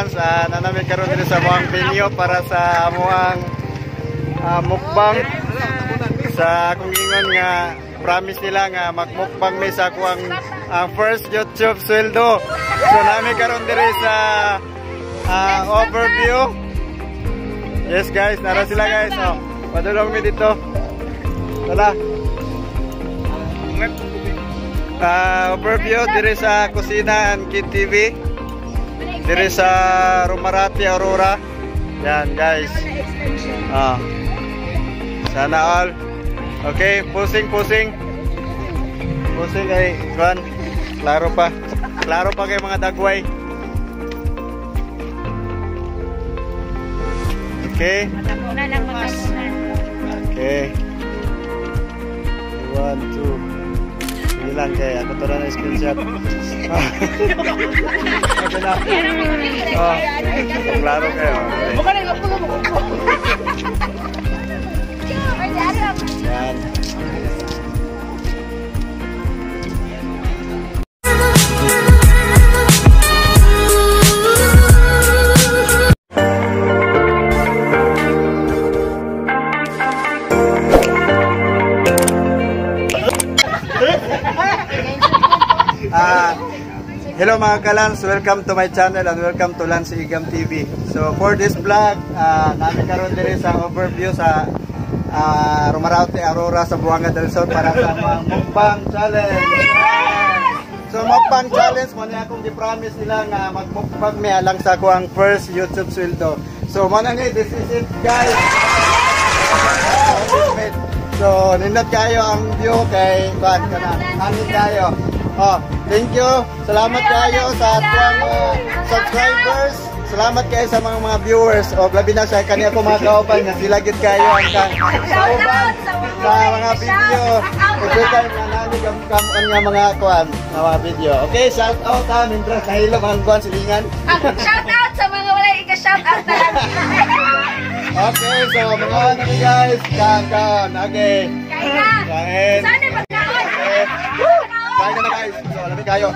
kalans, naa nami karon diri sa among venue para sa among mukbang sa akong ingon nga promise nila nga magmukbang mi sa akuang first YouTube sweldo. So nami karon diri sa overview. Yes guys, nara sila guys. Oh, padulong mi dito. Tara. Overview diri sa Kusina and Kid TV. Diri sa Romarate, Aurora. Yan guys. Ah. Sana all. Okay, pusing pusing. Pusing kay kuan. Klaro pa. Klaro pa kay mga dagway. Okay. Okay. 1, 2. Sige lang kay ako to na screenshot. Okay na. Oh, klaro kayo. Okay. Yan. Hello mga kalans, welcome to my channel and welcome to Lance Igam TV. So for this vlog, namin karon diri sa overview sa Romarate, Aurora sa Buanga del Sur para sa mga mukbang challenge. So mukbang challenge mo niya akong gi-promise nila nga magmukbang mi alang sa ako ang first YouTube sweldo. So mo na ni, this is it guys. So nindot kayo ang view kay kuan kana. Hangin kayo. Oh, thank you. Salamat kayo sa atuang subscribers. Salamat kayo sa mga viewers. O labi na sa kaniya ko mga kauban nga sila gid kayo ang sa uban sa mga video. Every time nga nani kam nga mga kuan nga mga video. Okay, shout out ha mindras nahilo mga kuan silingan. Shout out sa mga walay ika-shout out na lang. Okay, so mga ano guys, kaon. Okay. Kain na. Kain. Sana pagkaon. Okay. Kain na guys. So labi kayo.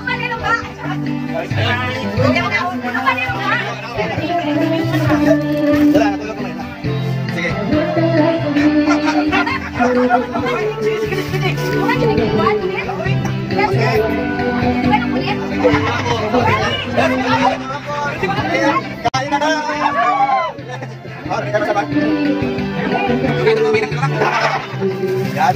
Dala, natulog ko na. Sige. Okay. Kain na. Oh, bigyan mo sa bag. Yan.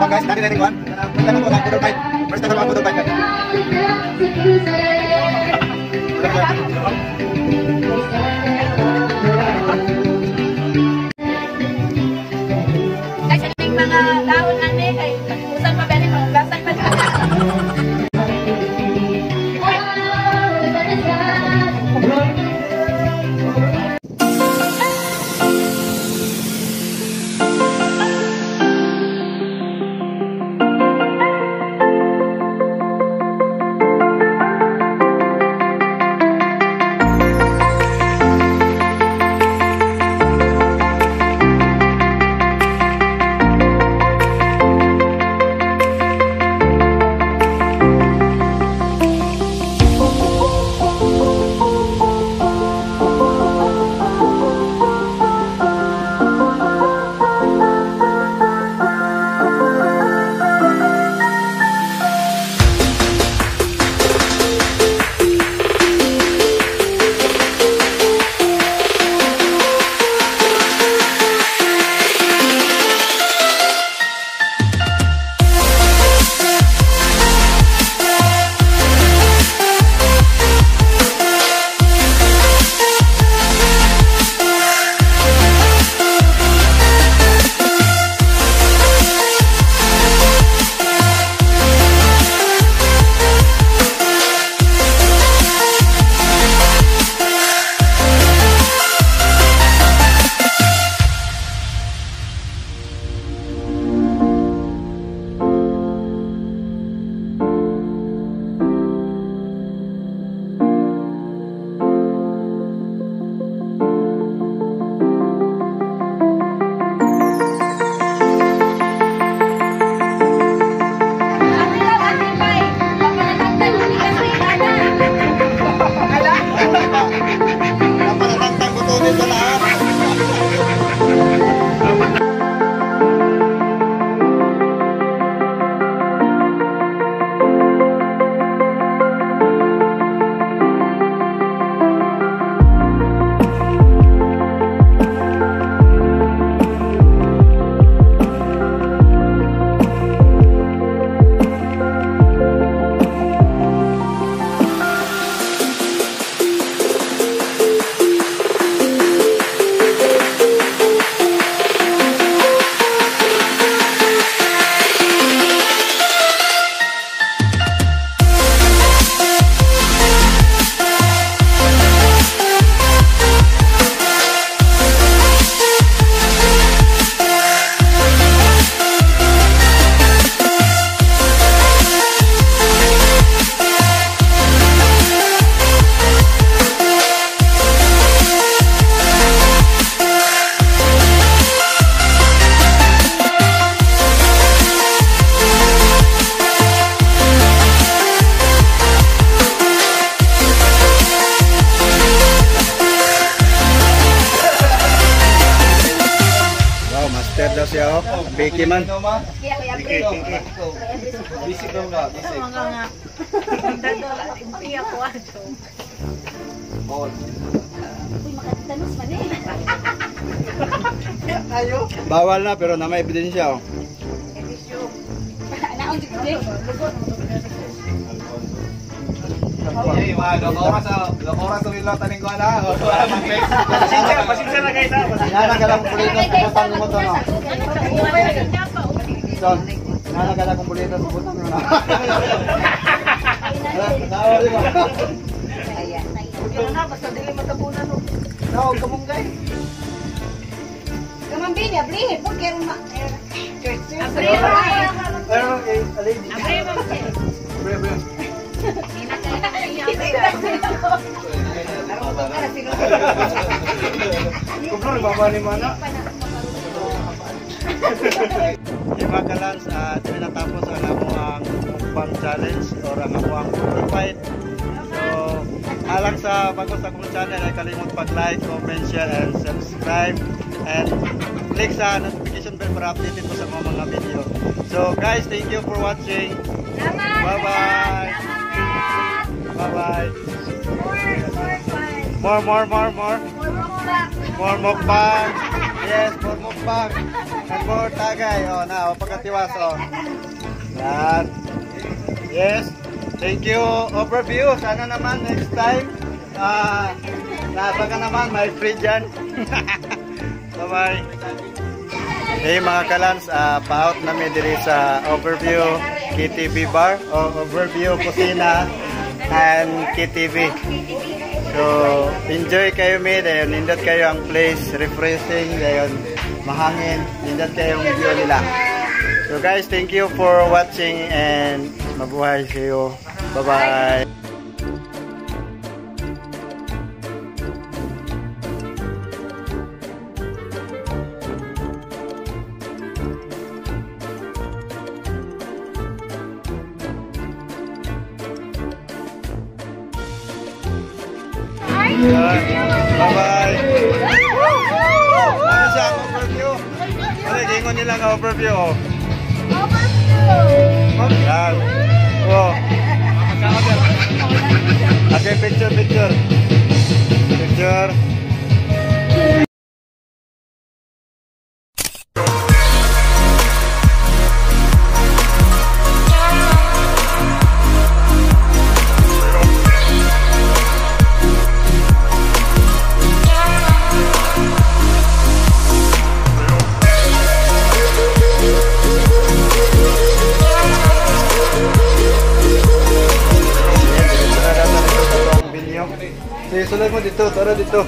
Guys, dati na rin kuhan. First time ako budol bike. Guys, ang mga dahon na ni kay usan pa ba ni panggasan pa. siya oh. Biki man. Bisig daw nga, bisig. Mga nga. Hindi ako ato. Bawal. Uy, makatanos man eh. Ayo. Bawal na pero na may ebidensya oh. Naon si Jay. Ay, mga oras sa nila taning ko na. Pasensya, pasensya na guys ha. Nana ka lang kumbulita sa butang mo to no. Son, nana ka lang kumbulita sa butang mo na. Tawa di ba? Pero na basta dili matabunan no. Tawag ka mong gay. Kamambini, abli, pag kaya ma. Abli, Pero eh, a lady. abli, Bre, bre. Kumplo, baba ni mana. Yung mga kalans, dili natapos ang amo ang mukbang challenge or ang amo ang food fight. So, alang sa bago sa akong channel ay kalimot pag-like, comment, share, and subscribe. And click sa notification bell para updated mo sa mga video. So guys, thank you for watching. Bye-bye. Bye-bye. More, more, more, more. More mukbang. Yes, more mukbang. And more tagay. Oh, na, oh, pagkatiwas, oh. Yan. Yes. Thank you. Overview. Sana naman next time. Nasa ka naman, may free dyan. Bye-bye. Hey mga kalans, pa-out nami diri sa Overview KTV Bar o Overview Kusina and KTV. So, enjoy kayo mi, dayon nindot kayo ang place, refreshing, dayon mahangin, nindot kayo ang view nila. So guys, thank you for watching and mabuhay see you. Bye-bye. Bye-bye. Ano siya ang overview? Ano, gingon nila ang overview, oh. Yan. Oh. Okay, picture, picture. Picture. Sige, sulod mo dito, tara dito.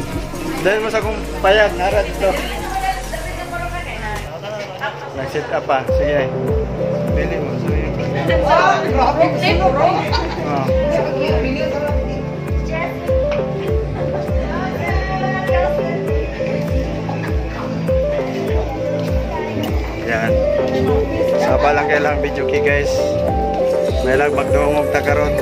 Dahil mo sa akong payag, nara dito. Nag-set up pa, sige. Pili mo, sige. Oh. Yan. Saba lang kailang video key guys. May lang magdungog ta karon.